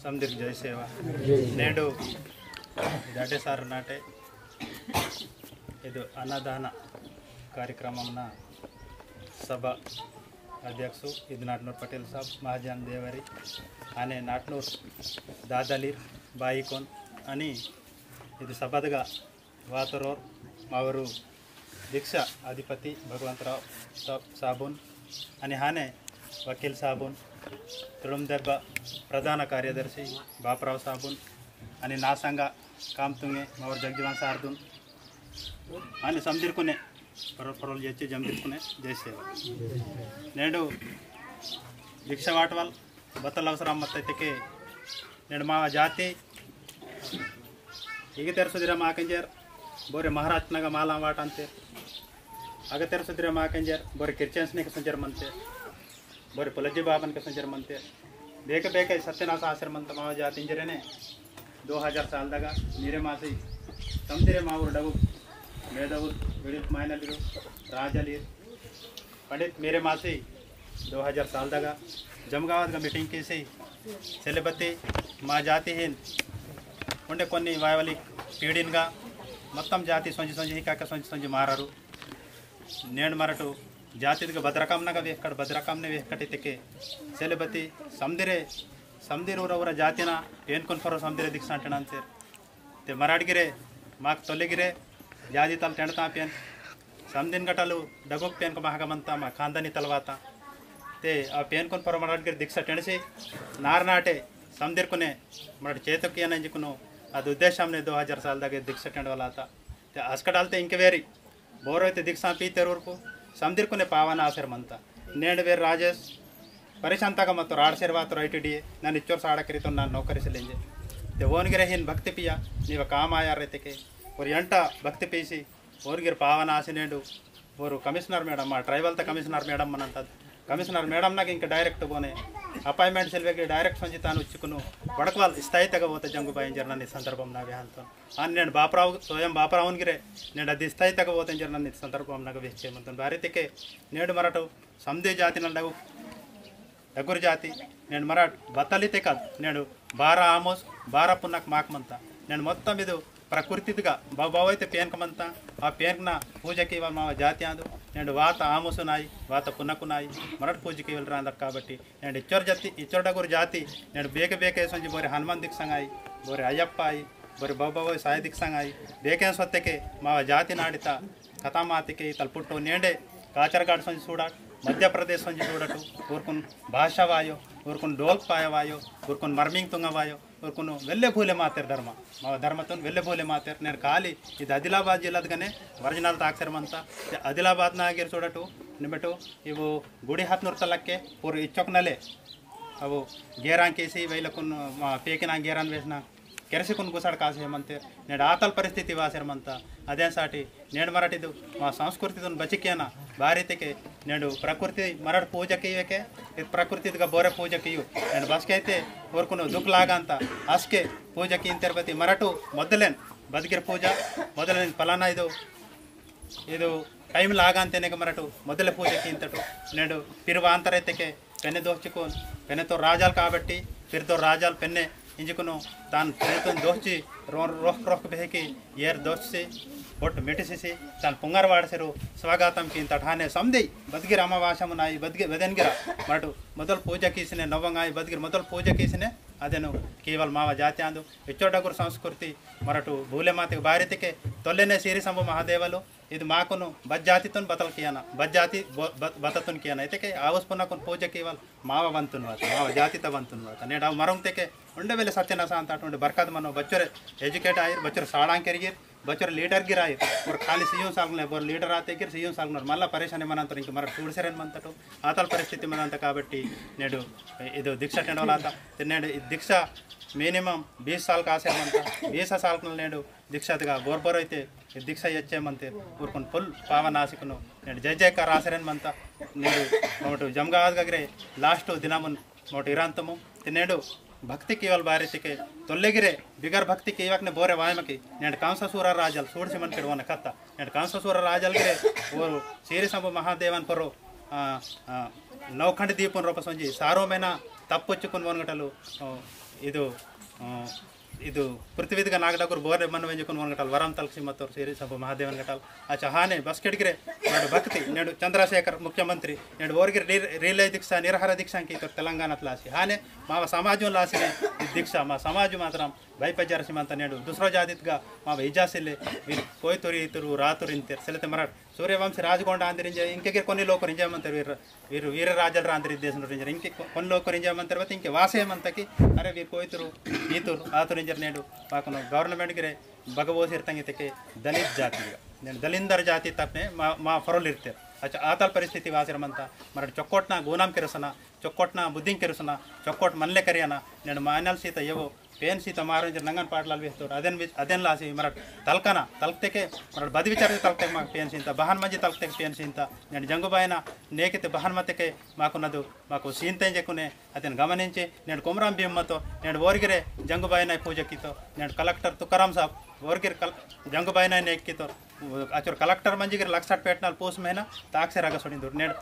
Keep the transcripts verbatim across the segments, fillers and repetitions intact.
समदिर जय सेवा। नेंडु इद अड्डे सार नाटे इद अन्नदान कार्यक्रममना सभा अध्यक्ष इद नाटनूर पटेल साहब, महाजन देवरी, आने नाटनूर दादलीर बाईकोन अनि इद सभादगा वातरोर मावरु दीक्षा अधिपति भगवंतराव सा-, साबुन अनि हाने वकील साबुन, तुडुम देब्बा प्रधान कार्यदर्शी बापराव साबुन अनि ना संगा काम तुंगे मावर जगजीवन सारदुन अनि समदिरकुने परल परल जेच्चे जमदिरकुने जय सेवा। नेंडु दीक्षा वाटवाल बतल अवसरम मत्ता इत्तेके नेंडु मावा जाति इग तेरसुदिरा माकंजेर बोरे महाराष्ट्र नगा माला वाटंतेर। अग तेरसुदिरा माकंजेर बोरे क्रिश्चियंस ने के संजर मनते। बोरे पुलज्जी बाबन के संजर मनते। बेके बेके सत्यनाश आसर मनता मावा जाति इंजरेने दो हजार साल दगा मेरे मासी समदिरे मावुर डगु मेदवुर विडित मायनलिरु राजलीर पंडित मेरे मासी दो हजार साल दगा जमगावत गा मीटिंग कीसी सेलेबती मा जाति हीन उंडे कोन्नी वायवली पीढ़ीन गा मोत्तम जाति सोंजी सोंजी हिकाके सोंजी सोंजी माररु। नेंड मरटु जातिदगा बदरकम नगा वेहकट बदरकम ने वेहकट इत्तेके सेलेबती समदिरे समदिर उरा उरा जातिना पेनकुन फरो समदिरे दीक्षा टेंडंतेर। ते मराट गिरे माक तोले गिरे जाति तल टेंडता पेन समदिन गटलु डगुक पेनक महगा मनता मा खानदानी तलवाता। ते आ पेनकुन फरो मराट गिरे दीक्षा टेंडसी नार नाटे समदिरकुने मराट चेतक कियाना इंजिकुनु अद उद्देश्यमने दो हजार साल दगे दीक्षा टेंडवालाता। ते अस्कडालते इंके वेरी बोरो इत्ते दीक्षा पीतेर उरकु समदिरकुने पावन आसेर मनता। नेंड वेर राजेश परेशान तगा मत्तोर आड़सेर वातोर आईटीडीए नन इच्चोर साड़ा करीतोन नन नौकरी से लेंजे। ते ओन गिरे हीन भक्ति पिया नीवा काम आयार इत्तेके ओर एंटा भक्ति पीसी ओर गिर पावन आसी नेंडु ओर कमिश्नर मैडम मा ट्राइबल ता कमिश्नर मैडम मनंता। कमिश्नर मैडम नगा इंके डायरेक्ट बोने अपॉइंटमेंट सेलवेके डायरेक्ट सोंजी तान उच्चिकुनु वड़कवाल स्थायी तगा वोता जंगु बाई इंजर नन ई संदर्भम नगा वेहंतोन। अनि नेंड बापराव सोयम बापरावन गिरे नेंड अद स्थायी तगा वोता इंजर नन ई संदर्भम नगा वेहचे मनतोन। बारी इत्तेके नेंड मराट समदे जाति नल डगु डगुर जाति नेंड मराट बतलिते कद नेंड बारा आमोस बारा पुनक माक मनता। नेंड मोत्तम इदु प्रकृतिदगा बाबावैते पेनक मनता। आ पेनकना पूजा कीवाल मावा जाति आंदु। नेंड वात आमोसु नाई वात पुनकु नाई मराट पूजा कीवाल रांदक काबट्टी नेंड इच्चोर जाति इच्चोर डगुर जाति नेंड बेके बेके सोंजी बोरे हनुमान दीक्षांग आई बोरे अय्यप्पा आई बोरे बाबावै साई दीक्षांग आई बेके सोत्तेके मावा जाति नाड़िता खतम आतेके इतल पुट्टो नेंडे काचरगाड़ सोंजी सूड़ाट मध्य प्रदेश सोंजी सूड़ाटु उरकुन भाषा वायो उरकुन डोल पाया वायो उरकुन मरमिंग तुंगा वायो उरकुन वेल्ले भूले मातेर धर्म मावा धर्मतुन वेल्ले भूले मातेर। नेंड काली इद आदिलाबाद जिल्लादगने ओरिजिनल ताकसेर मनता। ते आदिलाबाद नागिर सूड़ाटु निमेटु इवु गुड़ी हतनूर तलक्के पूर इच्चोक नले अवु गेरां केसी वैलकुन मा पेकिना गेरां वेसना केरसिकुन गुसड़ कासे मनते। नेंड आतल परिस्थिति वासेर मनता। अदेन साटी नेंड मराट इदु मा संस्कृतितुन बचिकेना बारी इत्तेके नेंड प्रकृति मराट पूजा कीवेके इद प्रकृतिदगा बोरे पूजा कीयु। नेंड बसके इत्ते ओरकुन दुख लागंता असके पूजा कींतेर बती मराट मोदलेन बदगिर पूजा मोदलेन फलाना इदु इदु टाइम लागंतेनेक मराट मोदले पूजा कींतटु। नेंड पिर वांतर इत्तेके पेने दोहचिकुन पेनेतो राजाल काबट्टी पिरतो राजाल पेने इंजिकुनु तान पेनेतुन दोहची रो-, रोहक रोहक बेहकी एर दोहची बोट मिटिसिसी तान पुंगर वाड़सेरु स्वागतम कींतट हाने समदी बदगिर अमावास्यमुन आई बदगिर वेदनगिरा मराट मोदल पूजा कीसिने नवंग आई बदगिर मोदल पूजा कीसिने अदेनु कीवाल मावा जाति आंदु। इच्चोर डगुर संस्कृति मराट भूले मातेके बारी इत्तेके तोल्लेने सीरी संभु महादेवलु इद माकुनु बद जातितुन बतल कियाना बद जाति बो-, बत-, बततुन कियाना इत्तेके आवस पुनकुन पूजा कीवाल मावा वंतुन वाता मावा जातिता वंतुन वाता। नेंड अव मरुंगतेके उंडे वेले सत्यनाश अंता अटुंडे बरकत मनो बच्चोरे एजुकेट आइर बच्चोरे साड़ांग केरिगिर बच्चोरे लीडर गिर आइर। ओर खाली सीयू सालकने बोर लीडर आतेगिर सीयू सालकनोर मल्ला परेशानी मनंतोर इंक मराट सूड़सेरेन मनतटु आतल परिस्थिति मनंत काबट्टी नेंड इदु दीक्षा टेंडवालाता। ते नेंड इद दीक्षा मिनिमम बीस साल कासेर मनता। बीस सालकनल नेंड दीक्षादगा बोर बोर इत्ते इद दीक्षा एच्चे मनते उरकुन फुल पावन आसिकुनु नेंड जय जयकार आसेरेन मनता। नेंड मोटु जमगावदगा गिरे लास्ट दिनमुन मोटु इरांतमु ते नेंड भक्ति कीवाल बारी इत्तेके तोल्ले गिरे बिगर भक्ति कीवाकने बोरे वायमकी नेंड कंस सूर राजाल सूड़सी मनकेड वोन कत्ता। नेंड कंस सूर राजाल गिरे ओरु सीरी संभु महादेवन पोरो आ, आ, नौखंड दीपुन रोपसोंजी सारो मेना तप्पुच्चुकुन वोन गटलु ओ, इदु, अ, इदु पृथ्वीदगा नागडगुर बोरे मन वेंजुकुन वन गटल वरम तलकसी मत्तोर श्री शंभु महादेवन गटल। अच्छा, हाने बस्केट गिरे, नेडु भक्ति, नेडु चंद्रशेखर मुख्यमंत्री, नेडु ओरगिर रिल-, रिले दीक्षा, निराहार दीक्षा कीतोर तेलंगाणत लासी। हाने मावा समाजु लासी ने दीक्षा, मा समाजु मात्रम भयपजरसी मंता नेडु। दूसरो जातितगा मावा इजासिले, वीर कोयतुर, ईतुर, रातुर इंतेर। सेलेते मरट सूर्यवंशी राजगोंड आंदिर इंजे, इंके गिर कोन्नी लोकुर इंजे मंतेर वीर वीर, वीर राजल रांदिर देशनोर इंजेर, इंके को-, कोन लोकुर इंजे मंतेर बत्ती, इंके वासे मंता कि, अरे वीर कोयतुर, ईतुर, आतुर इंजेर नेडु, माकुन government गिरे बगवोसिर तंगितेके दलित जाति, नेडु दलिंदर जाति तप्पे मा, मा फरोल इर्तेर। अच्छा, आतल परिस्थिति वासिर मंता, मरट चोक्कोटना गूनम केरसना, चोक्कोटना बुद्धिं केरसना, चोक्कोट मनले करियना, नेडु मायनल सीता येवो, पेन सीता मारो इंजेर नंगन पाटलाल वेहतोर। अदेन विच-, अदेन लासी मरट तलकना, तलकतेके, मरट बद विचार तलकतेके माक पेन सींता, बहन मंजी तलकतेके पेन सींता। नेडु जंगुबायना नेकिते बहन मतेके माकुन अदु, माकु सींता इंजेकुने, अदेन गमनिंची, नेडु कुमरम भीम मत्तो, नेडु ओरगिरे जंगुबायना पूजा कीतो, नेडु collector तुकाराम साहब, ओरगिर कल-, जंगुबायना नेक कीतो, अचोर collector मंजी गिर लक्षाट पेटनाल पूस महीना, ताकसेर अगा सोड़िंदुर। नेडु,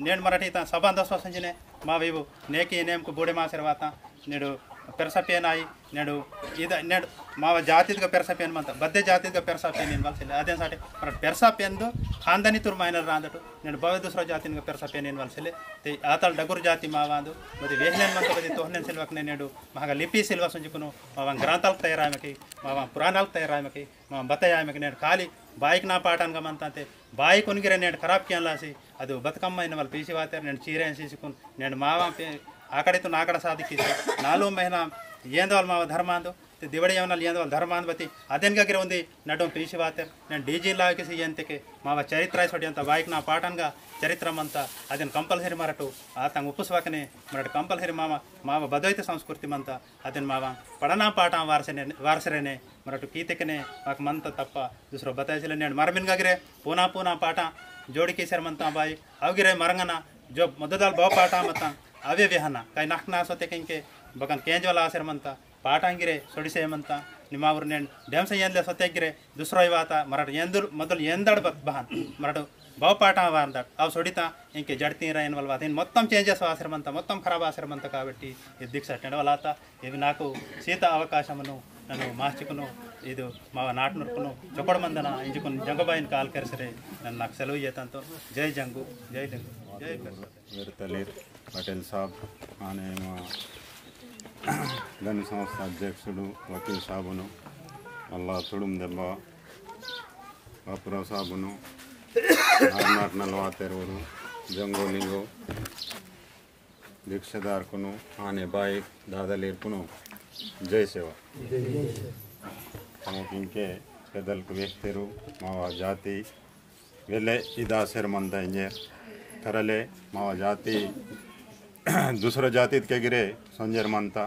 नेडु मरट इता सभा दसवा संजिने, मा वेवु, नेकी नेमकु बूड़े मासेर वाता, नेडु पेरसा पेन आई, नेडु इद, नेडु मावा जातिदगा पेरसा पेन मंता, बद्दे जातिदगा पेरसा पेन इनवाल सेले। अदेन साटे, मरट पेरसा पेनदु, खानदानी तुर मायनल रांदटु, नेडु बवे दूसरा जातिदगा पेरसा पेन इनवाल सेले। ते आतल डगुर जाति मावांदु, बदी वेहनेन मंता बदी तोहनेन सिलवकने नेडु, महगा लिपि सिलवा सुंजुकुनु, मावा ग्रंथाल तैयार आयमकी, मावा पुराणाल तैयार आयमकी, मावा बताय आयमकी नेडु खाली बाइक ना पाटानगा मंता ते, बाइक उनगिरे नेडु खराब कियान लासी, अदु बतकम्मा इनवाल पीसी वातेर, नेडु चीरेन सीसीकुन, नेडु मावा पे, आकड़े तो नाकड़ा सादी कीसी, नालु महीना, येंदवाल मावा धर्मांदु, ते दिवड़ी यवनल येंदवाल धर्मांदु बत्ती, अदेन गगिरे उंदी, नडुम पीसी वातेर, नेडु DJ लाव कीसी येंतेके, मावा चरित्र सोड़ियंता बाइक ना पाटानगा, चरित्र मंता, अदेन compulsory मरटु, आतंग उपुस वकने, मरट compulsory मावा, मावा बदोइते संस्कृति मंता, अदेन मावा, पड़ना पाटा वारसने, वारसरेने, मरटु कीतेकने माक मंता तप्पा, दूसरो बताय सिले नेडु मरमिन गगिरे, पूना पूना पाटा, जोड़ी कीसेर मंता बाई, अवगिरे मरंगना, जो मददल बव पाटा मता, अवे वेहना, कई नखना सोतेके इंके, बगन केंजवाल आसेर मंता, पाटा गिरे, सोड़िसे मंता, निमावर नेडु, डेमसे येंदले सोते गिरे, दूसरो ही वाता, मरट येंदुर, मदल येंदड़ बत बहन, मरट बव पाटा वारंदड़, अव सोड़िता, इंके जड़ती रहा इनवाल वाता, इन मोत्तम changes वासेर मंता, मोत्तम खराब आसेर मंता काबट्टी, ये दीक्षा टेंडवाल आता, इवि नाकु सीता अवकाशमुनु नन्नु मास्चिकुनु इदु मावा नाटनुरकुनु चोकोड़ मंदना इंजुकुनु जंगुबाईन काल केरसरे नन्नु नाकु सेलवु येतंतो। जय जंगु, जय लिंगु, जय पेरसा। वेरतलीर पटेल साहब, आने मा गण संस्था अध्यक्षुडु वकील साहबुनु, मल्ला तुडुम देब्बा बापुराव साहबुनु, नारनाट नलवातेर ऊरु जंगो लिंगो दीक्षादारकुनु, आने बाई दादालीरकुनु जय सेवा। मावा इंके पेदलकु वेहतेरु, मावा जाति वेले इदासेर मंता इंजेर, तरले मावा जाति दूसरा जातितके गिरे सोंजेर मंता,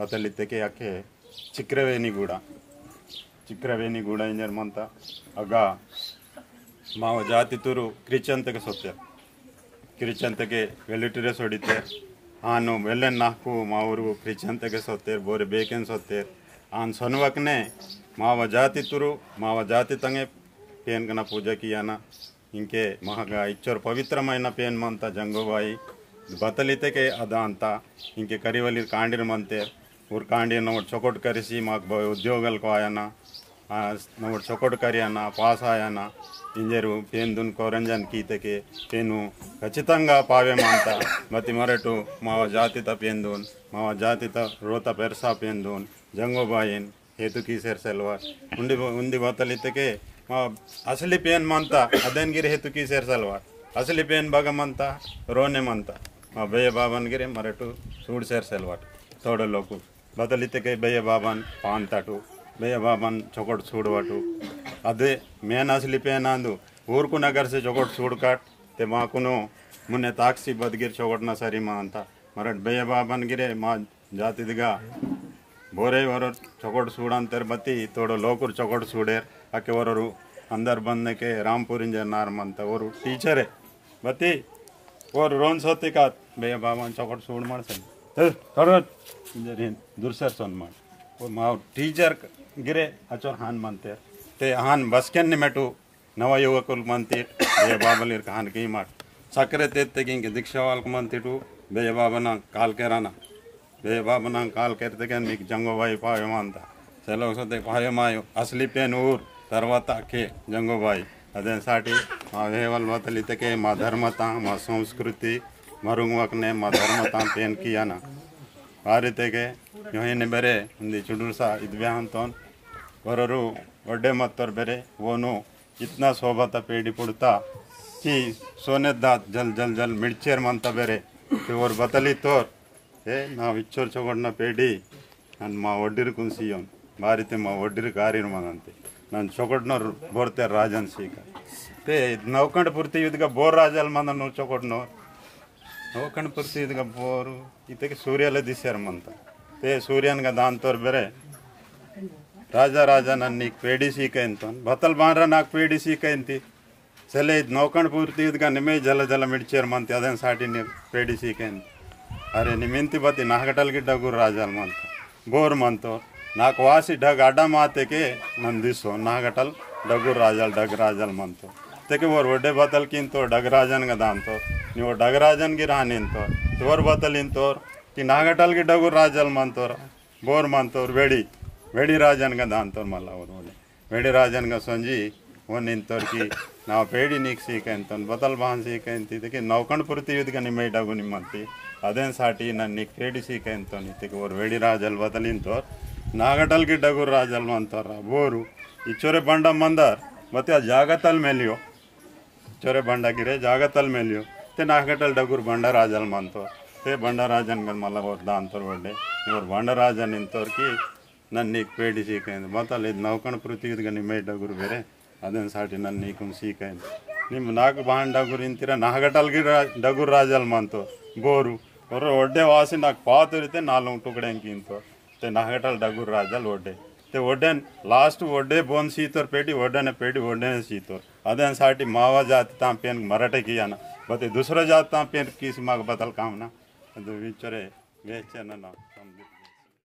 बतलितेके अके चिक्रवेनी गूड़ा, चिक्रवेनी गूड़ा इंजेर मंता। अगा मावा जाति तुरु क्रिश्चियन तके सोत्तेर, क्रिश्चियन तके वेलिटरे सोड़ितेर। आनु वेले नाकु मावरु क्रिश्चियन तके सोत्तेर, बोरे बेकेन सोत्तेर। आन सोनवकने मावा जाति तुरु, मावा जाति तंगे पेनकना पूजा कियाना। इंके महगा इच्चोर पवित्रमैना पेन मंता जंगुबाई, बतलितेके अदांता। इंके करिवलीर कांडीर मंतेर, ऊर कांडीर नमोट चोकोट करिसी माक बवे उद्योगलकु आयना, आ, नमोट चोकोट करियना, पास आयना, इंजेरु पेनदुन कोरंजन कीतेके पेनु खचितंगा पावे मंता। बत्ती मरटु मावा जातित पेनदुन, मावा जातित रोता पेरसा पेनदुन, जंगुबाईन हेतु कीसेर सेलवाट। उंदी, उंदी बतलितेके मा असली पेन मंता, अदेन गिर हेतु कीसेर सेलवाट। असली पेन बगा मंता, रोने मंता। मा बेय बाबन गिरे मरटु सूड़सेर सेलवाट। तोड़ो लोकु बतलितेके बेय बाबन पानताटु, बेय बाबन चोकोट सूड़वाटु। अदे मेन असली पेन आंदु। ऊरकु नगरसे चोकोट सूड़काट, ते माकुनु मुन्ने ताकसी बदगिर चोकोटना सरी मंता। मरट बेय बाबन गिरे मा जातिदगा बोरे वरोर चोकोट सूड़ांतेर बत्ती तोड़ो लोकुर चोकोट सूड़ेर। अके वरोरु अंदर बंदके रामपुर इंजेर नार मंता वरु टीचरे। बत्ती वरु रोन सोती कात बेय बाबन चोकोट सूड़ माड़ सन। चल, तोड़ो। इंजेर हिन दुर्सर सोन माड़। वो माव टीचर गिरे अचोर हान मंतेर। ते हान बसकेन निमेटु नव युवकुल मंतीट, बेय बाबलीर कहान की माट। सक्रे तेत्ते किंके दीक्षावालक मंतीटु, बेय बाबना काल केराना। బే బాబు నా కాల్ కెర్తె కెన్ మీకు జంగో బాయి పాయో మంత. సెలవు సొతే పాయో మాయో. అసలి పేన్ ఊరు తర్వాత కే జంగో బాయి. అదే సాటి మా వేవల్ వతలితెకే మా ధర్మత, మా సంస్కృతి, మరుంగు వకనే మా ధర్మత పేన్ కియానా. వారితెకే యోహిని బెరే ఉంది చుడుర్సా ఇది బ్యాహంతోన్. వరరు వడ్డే మత్తోర్ బెరే ఓను ఇత్నా శోభత పేడి పుడతా. కి సోనే దాత్ జల్ జల్ జల్ మిడ్చేర్ మంత బెరే. తే ఓరు బతలితోర్. ఏ, నా విచ్చోర్ చొకడ్న పేడి. నన్ మా ఒడ్డిర్ కుంసియోన్. బారితే మా ఒడ్డిర్ గారిర్ మందంతే. నన్ చొకడ్నోర్ బోర్తే రాజన్ సీక. తే నౌకండ పుర్తి యుద్గ బోర్ రాజల్ మందన్ చొకడ్నోర్. నౌకండ పుర్తి యుద్గ బోరు. ఇతెకి సూర్యల దిసేర్ మంత. తే సూర్యన్గ దాంతోర్ బెరే. రాజా, రాజా, నన్ నీకు పేడి సీక ఇంతోన్. బతల్ బాన్రా నాకు పేడి సీక ఇంతి. సెలే ఇది నౌకండ పుర్తి యుద్గ నిమే జల జల మిడ్చేర్ మంతి అదెన్ సాటి నీ పేడి సీక ఇంతి. అరే నిమింతి బతి నాగటల్ కి డగుర్ రాజల్ మంత. బోర్ మంతోర్. నాకు వాసి డగ్ అడ్డ మాతెకే నన్ దిసో. నాగటల్ డగుర్ రాజల్, డగ్ రాజల్ మంతోర్. తెకే ఓరు ఒడ్డే బతల్ కింతోర్, డగ్ రాజన్గ దాంతోర్. నీ ఓ డగ్ రాజన్ గిర్ హాని ఇంతోర్. ఓరు బతల్ ఇంతోర్. కి నాగటల్ కి డగుర్ రాజల్ మంతోర్. బోర్ మంతోర్, వెడి. వెడి రాజన్గ దాంతోర్ మల్ల ఓరు ఒడ్డే. వెడి రాజన్గ సొంజి ఓన్ ఇంతోర్కి నా పేడి నీకు సీక ఇంతోన్, బతల్ బాన్ సీక ఇంతి, ఇతెకి నౌకండ పుర్తి యుద్గ నిమే డగు నిమ్మంతి. అదెన్ సాటి నన్ నీకు పేడి సీక ఇంతోన్, ఇతెకి ఓరు వెడి రాజల్ బతల్ ఇంతోర్. నాగటల్ కి డగుర్ రాజల్ మంతోర్ రా, బోరు. ఇచ్చోరే బండ మందర్, బతి ఆ జాగతల్ మెలియో. ఇచ్చోరే బండ గిరే జాగతల్ మెలియో. తే నాగటల్ డగుర్ బండ రాజల్ మంతోర్. తే బండ రాజన్గ మల్ల ఓరు దాంతోర్ ఒడ్డే. ఓరు బండ రాజన్ ఇంతోర్కి నన్ నీకు పేడి సీక ఇంతి. బతల్ ఇది నౌకండ పుర్తి యుద్గ నిమే డగుర్ బెరే. అదెన్ సాటి నన్ నీకు సీక ఇంతి. నిమ్ నాకు బాన్ డగుర్ ఇంతిరా నాగటల్ కి రా-, డగుర్ రాజల్ మంతోర్. బోరు. ఒర్రో ఒడ్డే వాసి నాకు పాతురితే నాలుగు టుకడెన్ కింతోర్. తే నాగటల్ డగుర్ రాజల్ ఒడ్డే. తే ఒడ్డెన్ last ఒడ్డే బోన్ సీతోర్ పేడి, ఒడ్డెన పేడి, ఒడ్డెన సీతోర్. అదెన్ సాటి మావ జాతి తాం పేన్ మరట కియానా. బతే దుసరా జాతి తాం పేన్ కిసి మాకు బతల్ కామనా. అదు విచ్చోరే వేచనన సంది.